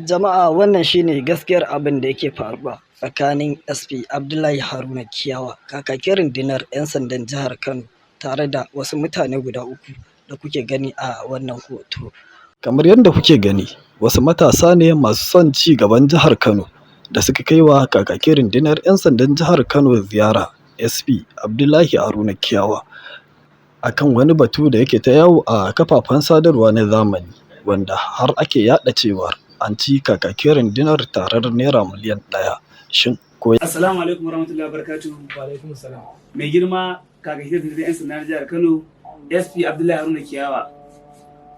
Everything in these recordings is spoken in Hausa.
Jama'a, wannan shine gaskiyar abin da yake faruwa tsakanin SP Abdullahi Haruna Kiyawa, kakakin rundunar 'yan sandan jihar Kano, tare da wasu mutane guda uku da kuke gani a wannan hoto. Kamar yadda kuke gani, wasu matasa ne masu son ci gaban jihar Kano da suka kai wa kakakin rundunar 'yan sandan jihar Kano ziyara, SP Abdullahi Haruna Kiyawa, akan wani batu da yake ta yawo a kafafen sadarwa na zamani, wanda har ake yaɗa cewar an ci kakakin rundunar tarar naira miliyan 1. Shin ko Assalamu alaikum warahmatullahi wabarakatuh. Wa alaikum salam. Mai girma kakakin rundunar 'yan sanda na jihar Kano, SP Abdullahi Haruna Kiyawa.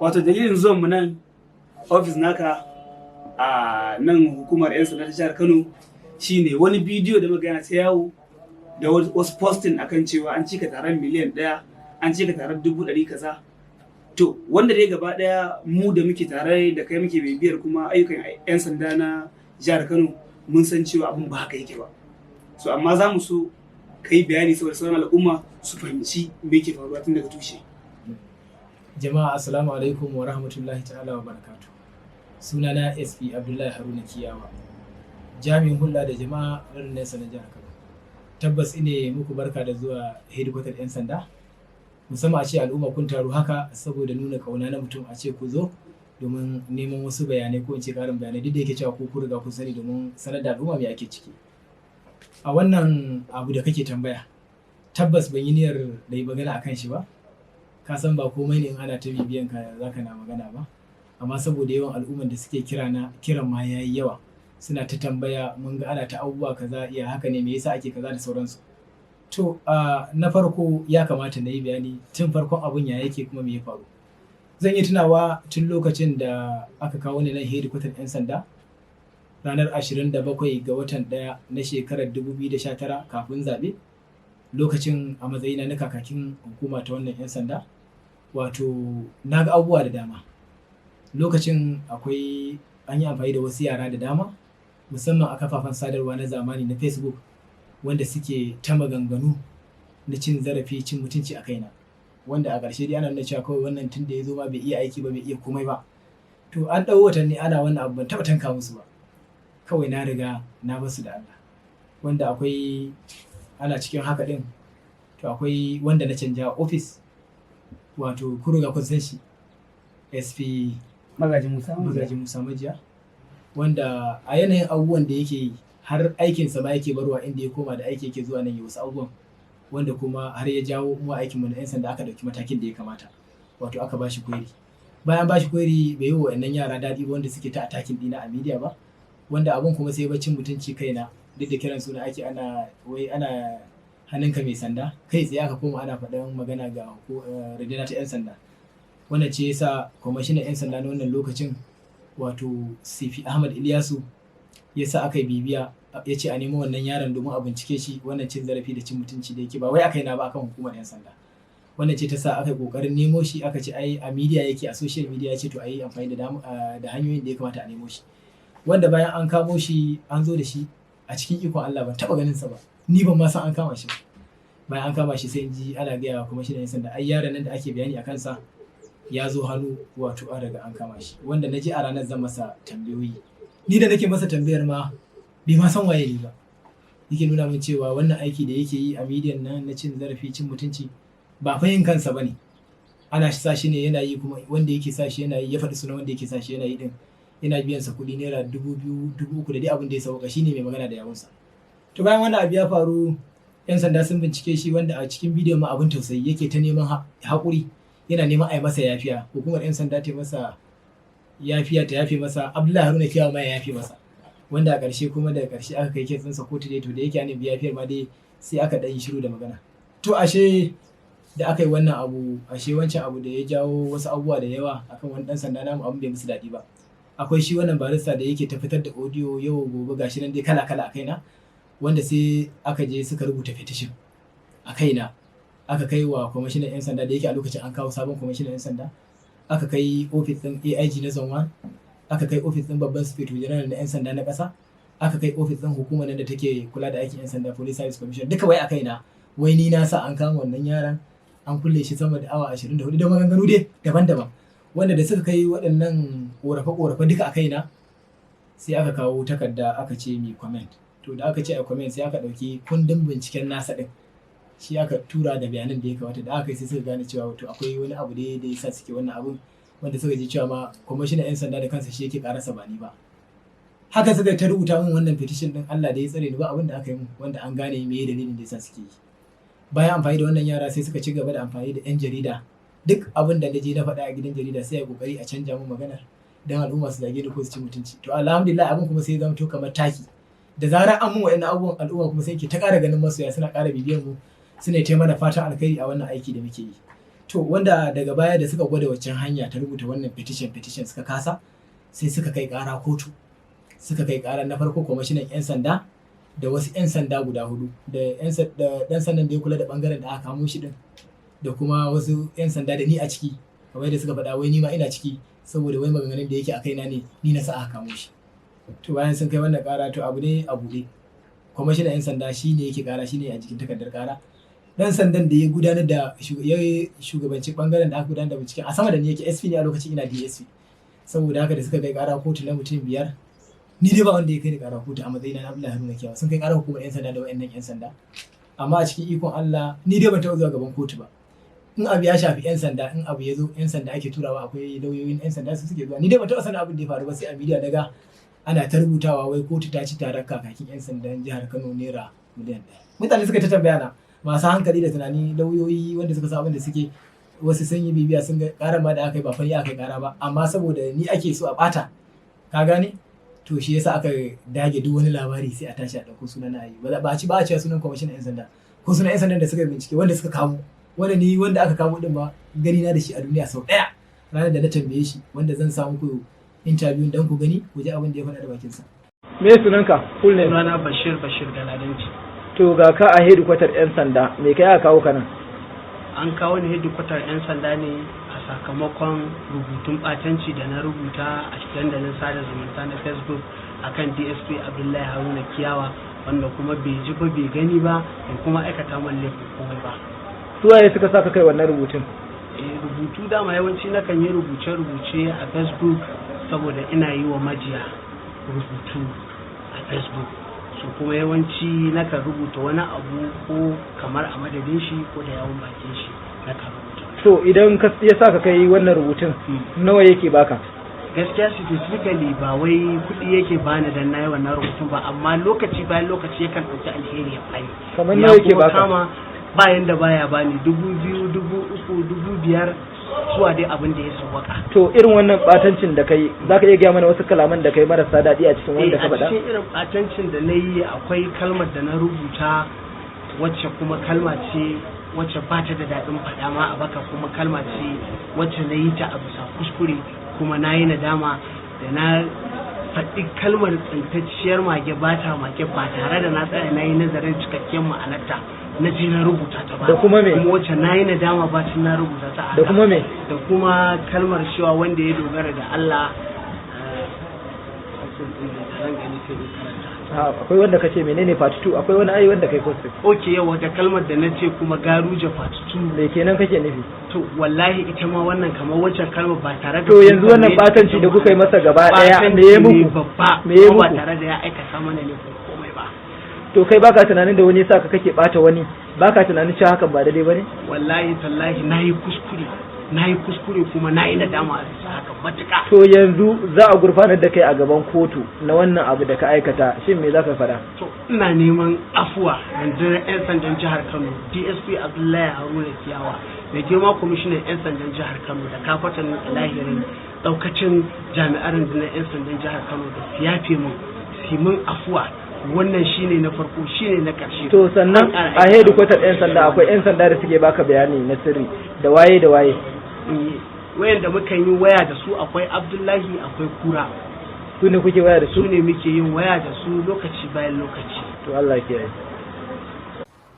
Wato dalilin zuwan mu nan ofis naka a nan hukumar 'yan sanda ta jihar Kano shine wani bidiyo da muka yana ta yawo da wasu posting akan cewa an cika taron miliyan 1, an cika taron 100,000 kaza. To, wanda dai gaba ɗaya mu da muke tare da kai muke bibiyar kuma ayyukan 'yan sanda na jihar Kano, mun san cewa abin ba haka yake ba. So amma za mu so ka yi bayani saboda sauran al'umma su fahimci me yake faruwa tun daga tushe. Jama'a, assalamu alaikum wa rahmatullahi ta'ala wa barakatuh. Sunana SP Abdullahi Haruna Kiyawa. Jami'in hulɗa da jama'a na rundunar na jihar Kano. Tabbas ine muku barka da zuwa hedikwatar 'yan sanda. Musamman a ce al'umma kun taru haka saboda nuna kauna na mutum, a ce ku zo domin neman wasu bayanai ko in ce ƙarin bayanai, duk da yake cewa ku riga kun sani, domin sanar da al'umma me ake ciki. A wannan abu da kake tambaya, tabbas ban yi niyyar da yi magana akan shi ba. Ka san ba komai ne in ana ta bibiyan ka zaka na magana ba. Amma saboda yawan al'umman da suke kira na, kiran ma yayi yawa. Suna ta tambaya, mun ga ana ta abubuwa kaza, ya haka ne, me yasa ake kaza da sauransu. To, na farko ya kamata na yi bayani tun farkon abun ya yake kuma me ya faru. Zan iya tunawa tun lokacin da aka kawo ni nan hedikwatar 'yan sanda ranar 27 ga watan 1 na shekarar 2019 kafin zaɓe, lokacin a matsayina na kakakin hukuma ta wannan 'yan sanda, wato na ga abubuwa da dama. Lokacin akwai an yi amfani da wasu yara da dama, musamman a kafafen sadarwa na zamani na Facebook, wanda suke ta maganganu na cin zarafi, cin mutunci a kaina. Wanda a ƙarshe dai ana nuna cewa kawai wannan tun da ya zo ma bai iya aiki ba, bai iya komai ba. To, an ɗau watanni ana wannan abu, ban taɓa tanka musu ba. Kawai na riga na basu da Allah. Wanda akwai ana cikin haka ɗin, to akwai wanda na canja ofis, wato kun riga kun san shi, SP Magaji Musa. Magaji Musa Majiya, wanda a yanayin abubuwan da yake yi, har aikinsa ma yake barwa inda ya koma da aiki yake zuwa nan ya wasu abubuwan, wanda kuma har ya jawo mu aikin mu na 'yan sanda aka ɗauki matakin da ya kamata, wato aka bashi query. Bayan bashi query, bai yi wa wa'annan yara daɗi ba wanda suke ta attacking ɗina a media ba, wanda abun kuma sai bacin mutunci kaina, duk da kiran suna ake, ana wai ana hannunka mai sanda, kai tsaye aka koma ana faɗan magana ga rundunar ta 'yan sanda. Wannan ce yasa kwamishinan 'yan sanda na wannan lokacin, wato CP Ahmad Ilyasu, ya sa aka yi bibiya, ya ce a nemo wannan yaron domin a bincike shi, wannan cin zarafi da cin mutunci da yake ba wai aka yi na ba akan hukumar 'yan sanda. Wannan ce ta sa aka yi kokarin nemo shi, aka ce ai a media yake, a social media. Ya ce to a yi amfani da hanyoyin da ya kamata a nemo shi. Wanda bayan an kamo shi, an zo da shi, a cikin ikon Allah ban taba ganin sa ba, ni ban ma san an kama shi ba. Bayan an kama shi, sai in ji ana gaya wa kwamishinan 'yan sanda ai yaron nan da ake bayani a kansa ya zo hannu, wato an riga an kama shi. Wanda na je a ranar zan masa tambayoyi, ni da nake masa tambayar ma bai ma san waye ni ba. Yake nuna min cewa wannan aiki da yake yi a midiyan nan na cin zarafi, cin mutunci, ba fa yin kansa bane, ana sa shi ne yana yi, kuma wanda yake sa shi yana yi, ya faɗi sunan wanda yake sa shi yana yi din, yana biyan sa kuɗi naira 2,000, 3,000 da dai abin da ya sauka, shine mai magana da yawunsa. To, bayan wannan abu ya faru, yan sanda sun bincike shi, wanda a cikin bidiyon ma abin tausayi, yake ta neman haƙuri, yana neman a yi masa yafiya, hukumar yan sanda ta yi masa yafiya, ta yafe masa, Abdullahi Haruna Kiyawa ma ya yafe masa. Wanda a ƙarshe kuma, daga ƙarshe aka kai case ɗinsa kotu dai. To, da yake an biya yafiyar ma dai, sai aka ɗan yi shiru da magana. To, ashe da aka yi wannan abu, ashe wancan abu da ya jawo wasu abubuwa da yawa akan wani ɗan sanda namu, abin bai musu daɗi ba. Akwai shi wannan barista da yake ta fitar da audio yau gobe, gashi nan dai kala kala a kaina, wanda sai aka je suka rubuta petition a kaina, aka kai wa kwamishinan 'yan sanda, da yake a lokacin an kawo sabon kwamishinan 'yan sanda, aka kai ofis ɗin AIG na Zone 1, aka kai ofis ɗin babban sufeto general na 'yan sanda na ƙasa, aka kai ofis ɗin hukumar nan da take kula da aikin 'yan sanda, Police Service Commission, duka wai a kaina, wai ni na sa an kama wannan yaran, an kulle shi sama da awa 24, da maganganu dai daban-daban. Wanda da suka kai waɗannan ƙorafe-ƙorafe duka a kaina. Sai aka kawo takarda aka ce mi comment. To, da aka ce a comment, sai aka ɗauki kundin binciken nasa ɗin, shi aka tura da bayanan da ya kamata. Da aka yi, sai suka gane cewa to akwai wani abu da ya sa suke wannan abun, wanda suka ji cewa ma kwamishinan 'yan sanda da kansa shi yake karasa, ba ni ba. Haka suka ta rubuta min wannan petition din. Allah da ya tsare ni, ba abin da aka yi min, wanda an gane me dalilin da yasa suke yi. Bayan amfani da wannan yara, sai suka ci gaba da amfani da 'yan jarida. Duk abin da na je na faɗa a gidan jarida, sai a kokari a canja min maganar dan al'umma su zage ni ko su ci mutunci. To, alhamdulillah, abin kuma sai ya zamto kamar taki. Da zarar an mun wa'annan abubuwan, al'umma kuma sai ke ta ƙara ganin masoya, suna ƙara bibiyar mu, suna ta mana fatan alkhairi a wannan aiki da muke yi. To, wanda daga baya da suka gwada waccan hanya ta rubuta wannan petition suka kasa, sai suka kai ƙara kotu. Suka kai ƙara na farko kwamishinan 'yan sanda da wasu 'yan sanda guda hudu, da ɗan sandan da ya kula da bangaren da aka kamo shi din, da kuma wasu 'yan sanda da ni a ciki. Kamar yadda suka faɗa, wai ni ma ina ciki, saboda wai maganganun da yake a kaina ne ni na sa aka kamo shi. To, bayan sun kai wannan ƙara, to abu ne a buɗe. Kwamishinan 'yan sanda shi ne yake ƙara, shi ne a jikin takardar ƙara. Dan sandan da ya gudanar da ya shugabanci bangaren da aka gudanar da binciken, a sama da ni yake, SP ne, a lokacin ina DSP. Saboda haka da suka kai kara kotu na mutum biyar, ni dai ba wanda ya kai ni kara kotu a matsayina na Abdullahi Haruna Kiyawa. Sun kai kara hukumar 'yan sanda da wayannan 'yan sanda, amma a cikin ikon Allah ni dai ban taɓa zuwa gaban kotu ba. In abu ya shafi 'yan sanda, in abu ya zo, 'yan sanda ake turawa. Akwai lauyoyin 'yan sanda, su suke zuwa. Ni dai ban taɓa sanin abin da ya faru ba sai a media daga ana ta rubutawa wai kotu ta ci tarar kakakin 'yan sandan jihar Kano naira miliyan 1. Mutane suka ta tambaya na, masu hankali da tunani, lauyoyi wanda suka san abin da suke. Wasu sun yi bibiya, sun ga ƙarar ma da aka yi ba fari aka yi ƙara ba, amma saboda ni ake so a ɓata, ka gane, to shi yasa aka dage duk wani labari sai a tashi a ɗauko sunan na yi. Ba a ci ba a cewa sunan kwamishinan 'yan sanda ko sunan 'yan sandan da suka yi bincike wanda suka kamo wanda ni wanda aka kamo din ba gani na da shi a duniya sau ɗaya, ranar da na tambaye shi, wanda zan sa muku interview dan ku gani, ku ji abin da ya faɗa da bakinsa. Me sunanka? Full name? Sunana Bashir Bashir Galadanci. To, ga ka a hedikwatar 'yan sanda, me kai aka kawo ka nan? An kawo ni hedikwatar 'yan sanda ne a sakamakon rubutun ɓatanci da na rubuta a dandalin sada zumunta na Facebook akan DSP Abdullahi Haruna Kiyawa, wanda kuma bai ji ba, bai gani ba, bai kuma aikata man laifin komai ba. Su waye suka saka kai wannan rubutun? Eh, rubutu dama yawanci nakan yi rubuce-rubuce a Facebook saboda ina yi wa majiya rubutu a Facebook. So kuma yawanci nakan rubuta wani abu ko kamar a madadin shi ko da yawun bakin shi nakan rubuta. To, idan ka ya saka kai wannan rubutun, nawa yake baka? Gaskiya specifically ba wai kuɗi yake bani dan nayi wannan rubutun ba, amma lokaci bayan lokaci yakan ɗauki alheri ya bani. Kamar Ya nawa yake kuma baka? Kama bayan da baya bani 2000, 3000, 5000, zuwa dai abin da ya sawwaka. To, irin wannan batancin da kai, zaka iya gaya mana wasu kalaman da kai marasa daɗi a cikin wanda ka A faɗa? cikin irin batancin da na yi, akwai kalmar da na rubuta wacce kuma kalma ce wacce ba ta da daɗin faɗa ma a baka, kuma kalma ce wacce na yi ta a bisa kuskure, kuma na yi nadama da na faɗi kalmar "tsintacciyar mage ba ta mage" ba tare da na tsaya na yi nazarin cikakken ma'anarta na je na rubuta ta ba. Da kuma me? Kuma wacce na yi nadama bacin na rubuta ta a Da haka. kuma me? Da kuma kalmar cewa wanda ya dogara da Allah, zan gani sai in karanta. Ha, akwai wanda kace menene part 2, akwai wani ai wanda kai post. Ok, yau da kalmar da na ce kuma "garuje part 2". Me kenan kake nufi? To, wallahi ita ma wannan kamar wancan kalmar, ba tare da To, yanzu wannan batanci da kuka yi masa gaba daya, me ya Batanci ne muku? babba, Me ya kuma ba muku? tare da ya aikata mana laifin komai ba. To, kai baka tunanin da wani yasa ka kake bata wani, baka tunanin cewa hakan ba daidai bane? Wallahi tallahi nayi kuskure, nayi kuskure, kuma nayi nadama a bisa haka matuƙa. To, yanzu za a gurfanar da kai a gaban kotu na wannan abu da ka aikata, shin me zaka faɗa? To, ina neman afuwa rundunar 'yan sandan jihar Kano, DSP Abdullahi Haruna Kiyawa, mai girma kwamishinan 'yan sandan jihar Kano, da kafatan lahirin daukacin jami'an rundunar 'yan sandan jihar Kano da su yafe mun, su mun afuwa. Wannan shine na farko, shine na ƙarshe. To, sannan An ƙara a aikata hedikwatar 'yan sanda akwai 'yan sanda da suke baka bayani na sirri, da waye da waye? Wayanda muka yi waya da su, akwai Abdullahi, akwai Kura. Su ne kuke waya da su su? Ne muke yin waya da su lokaci bayan lokaci. To, Allah ya kiyaye.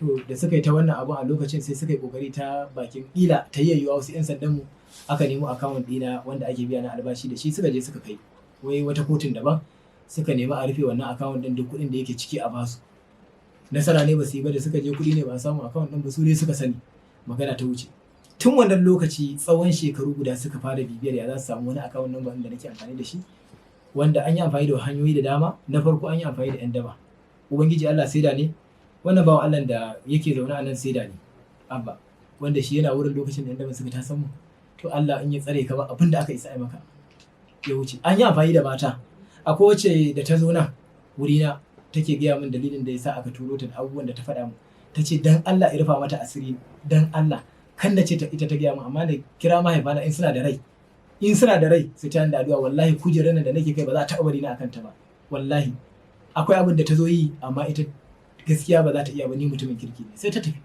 To, da suka yi ta wannan abu a lokacin, sai suka yi kokari ta bakin kila ta yayyuwa wasu 'yan sandan mu, aka nemi account ɗina wanda ake biya na albashi da shi, suka je suka kai wai wata kotun daban, suka nemi a rufe wannan account ɗin, duk kuɗin da yake ciki a basu. Nasara ne ba su yi ba. Da suka je, kuɗi ne ba a samu account ɗin ba, su ne suka sani. Magana ta wuce. Tun wannan lokaci, tsawon shekaru guda, suka fara bibiyar ya za su samu wani account number da nake amfani da shi. Wanda an yi amfani da hanyoyi da dama. Na farko, an yi amfani da 'yan daba. Ubangiji Allah saida ne, wannan bawan Allah da yake zaune a nan saida ne abba, wanda shi yana wurin lokacin da 'yan daba suka tasan mu. To Allah in ya tsare ka, ba abin da aka isa ai maka ya wuce. An yi amfani da mata. Akwai wacce da ta zo nan wurina take gaya min dalilin da yasa aka turo ta da abubuwan da ta faɗa min. Ta ce dan Allah ya rufa mata asiri, dan Allah kan na ce ta ita ta gaya min, amma na kira mahaifana in suna da rai, in suna da rai su ta da addu'a. Wallahi kujerar nan da nake kai ba za a taɓa bari na akan ta ba. Wallahi akwai abin da ta zo yi, amma ita gaskiya ba za ta iya ba, ni mutumin kirki ne. Sai ta tafi.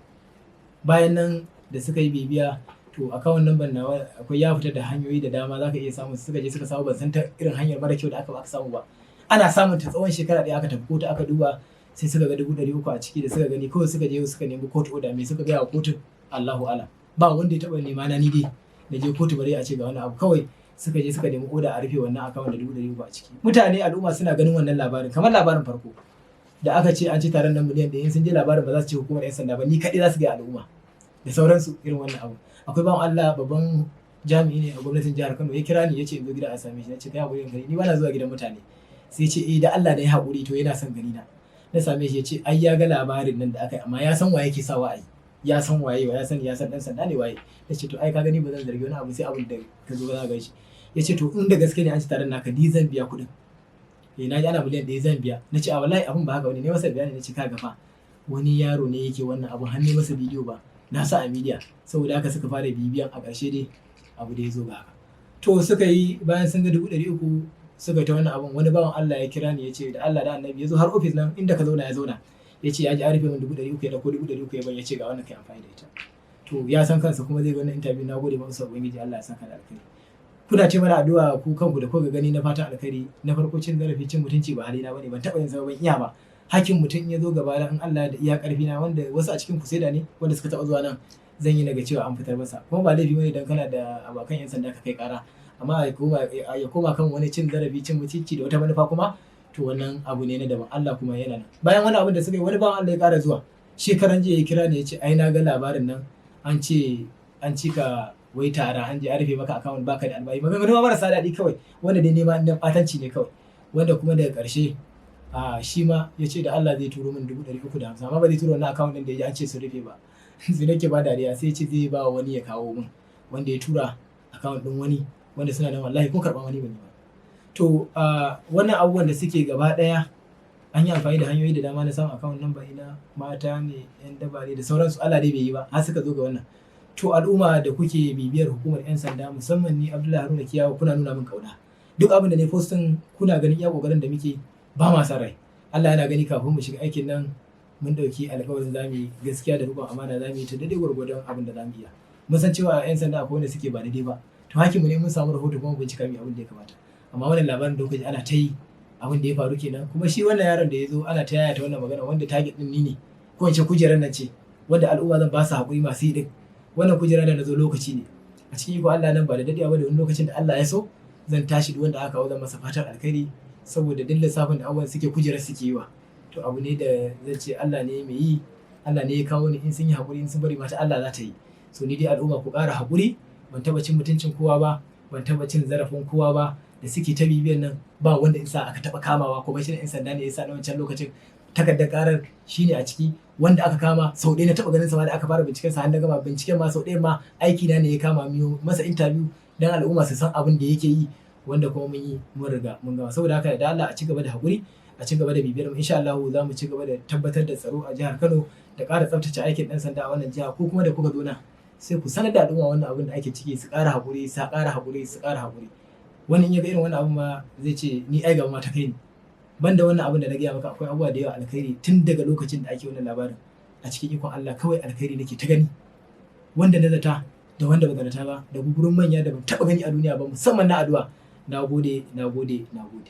Bayan nan da suka yi bibiya, to account number nawa akwai, ya fita da hanyoyi da dama zaka iya samu. Suka je suka samu, ban san ta irin hanyar mara kyau da aka ba aka samu ba. Ana samun ta tsawon shekara 1, aka tafi kotu aka duba, sai suka ga 300,000 a ciki. Da suka gani kawai suka je suka nemi court order. Me suka gaya wa kotun, Allahu a'alam. Ba wanda ya taba nema na ni dai na je kotu bare a ce ga wani abu. Kawai suka je suka nemi order a rufe wannan account da 300,000 a ciki. Mutane, al'umma suna ganin wannan labarin kamar labarin farko da aka ce an ci taron nan miliyan 1. In sun je labarin, ba za su ce hukumar 'yan sanda ba, ni kaɗai za su gaya al'umma da sauransu irin wannan abu. Akwai bawan Allah, babban jami'i ne a gwamnatin jihar Kano, ya kira ni ya ce in zo gida a same shi. Na ce, "Kai hakuri gani, ni bana zuwa gidan mutane." Sai ya ce, "Eh, da Allah da ya hakuri." To yana son gani na. Na same shi, ya ce ai ya ga labarin nan da aka yi, amma ya san waye ke sawa ai, ya san waye, ya san, ya san dan sanda ne waye. Na ce, "To ai ka gani, ba zan zargi wani abu sai abin da ka zo za ka shi." Ya ce, "To in da gaske ne an ci taron naka, ni zan biya kuɗin. Eh, na ji ana miliyan 1, zan biya." Na ce, "A wallahi abin ba haka wani ne." Masa bayani, na ce, "Ka fa wani yaro ne yake wannan abun, har ne masa bidiyo ba na sa a media." Saboda haka suka fara bibiyan. A ƙarshe dai abu da ya zo ga haka. To suka yi, bayan sun ga 300,000 suka ta wannan abun. Wani bawan Allah ya kira ni, ya ce da Allah da Annabi, ya zo har ofis nan inda ka zauna ya zauna, ya ce ya ji an rufe min 300,000. Ya dauko 300,000 ya ban, ya ce ga wannan, kai amfani da ita. To ya san kansa kuma zai ga wannan interview. Na gode masa, Ubangiji Allah ya saka da alkhairi. Kuna ce mana addu'a ku kanku da kuka gani na fatan alkhairi. Na farko, cin zarafi, cin mutunci ba halina bane, ban taɓa yin sa, ban iya ba. Hakkin mutum in ya zo gaba in Allah da iya karfi na, wanda wasu a cikin ku saida ne wanda suka taɓa zuwa nan, zan yi naga cewa an fitar masa. Kuma ba laifi bane dan kana da abokan 'yan sanda ka kai kara, amma ya koma kan wani cin zarafi, cin mutunci da wata manufa kuma, to wannan abu ne na daban. Allah kuma yana nan. Bayan wani abin da suka yi, wani bawan Allah ya ƙara zuwa shekaran jiya, ya kira ni, ya ce ai na ga labarin nan, an ce an cika wai tara, an je an rufe maka account, baka da albashi, maganganu ma marasa daɗi kawai, wanda dai nema na ɓatanci ne kawai. Wanda kuma daga ƙarshe a shi ma ya ce da Allah zai turo min 350,000, amma ba zai turo wannan account ɗin da ya ji an ce su rufe ba. Sai nake ba dariya, sai ya ce zai ba wani ya kawo min, wanda ya tura account ɗin wani wanda suna nan. Wallahi ko karɓan wani ban yi ba. To wannan abubuwan da suke gaba ɗaya, an yi amfani da hanyoyi da dama na samun account number ina, mata ne, yan daba ne da sauransu. Allah dai bai yi ba har suka zo ga wannan. To al'umma da kuke bibiyar hukumar 'yan sanda, musamman ni Abdullahi Haruna Kiyawa, kuna nuna min kauna. Duk abin da ne posting, kuna ganin iya kokarin da muke, ba ma san rai. Allah yana gani, kafin mu shiga aikin nan mun dauki alƙawarin zamu yi gaskiya da riƙon amana, zamu yi ta daidai gwargwadon abin da zamu iya. Mun san cewa 'yan sanda akwai wanda suke ba daidai ba, to hakkinmu ne mun samu rahoto kuma bincika mu abin da ya kamata. Amma wannan labarin da kuka ji ana ta yi, abin da ya faru kenan. Kuma shi wannan yaron da ya zo ana ta yayata wannan magana, wanda target din ni ne, ko in ce kujerar nan ce, wanda al'umma zan ba su haƙuri masu yi din. Wannan kujera da na zo lokaci ne, a cikin iko Allah nan ba da dadewa ba, da wani lokacin da Allah ya so zan tashi. Duk wanda aka kawo, zan masa fatan alkhairi, saboda duk lissafin da abubuwan suke, kujerar suke yi wa. To abu ne da zan ce Allah ne mai yi, Allah ne ya kawo ni. In sun yi haƙuri, in sun bari mata, Allah za ta yi. So ni dai al'umma ku ƙara haƙuri. Ban taɓa cin mutuncin kowa ba, ban taɓa cin zarafin kowa ba. Da suke ta bibiyan nan, ba wanda isa aka taɓa kamawa. Ko bashin 'yan sanda ne ya sa na wancan lokacin takardar karar shine a ciki. Wanda aka kama sau ɗaya na taɓa ganin sa ma da aka fara binciken sa har na gama binciken ma, sau ɗaya ma aiki na ne ya kama miyo masa interview dan al'umma su san abin da yake yi, wanda kuma mun yi, mun riga mun gama. Saboda haka da Allah a ci gaba da haƙuri, a ci gaba da bibiyar mu. Insha Allah za mu ci gaba da tabbatar da tsaro a jihar Kano da ƙara tsaftace aikin ɗan sanda a wannan jiha. Ko kuma da kuka zo nan, sai ku sanar da al'umma wannan abin da ake ciki, su ƙara haƙuri, su ƙara haƙuri, su ƙara haƙuri. Wani in ya ga irin wannan abin ma zai ce ni ai gaba ma ta kai ni. Banda wannan abin da na gaya maka, akwai abubuwa da yawa alkhairi. Tun daga lokacin da ake wannan labarin, a cikin ikon Allah kawai alkhairi nake ta gani, wanda na zata da wanda ba zata ba, da gugurin manya da ban taɓa gani a duniya ba, musamman na addu'a. Na gode, na gode, na gode.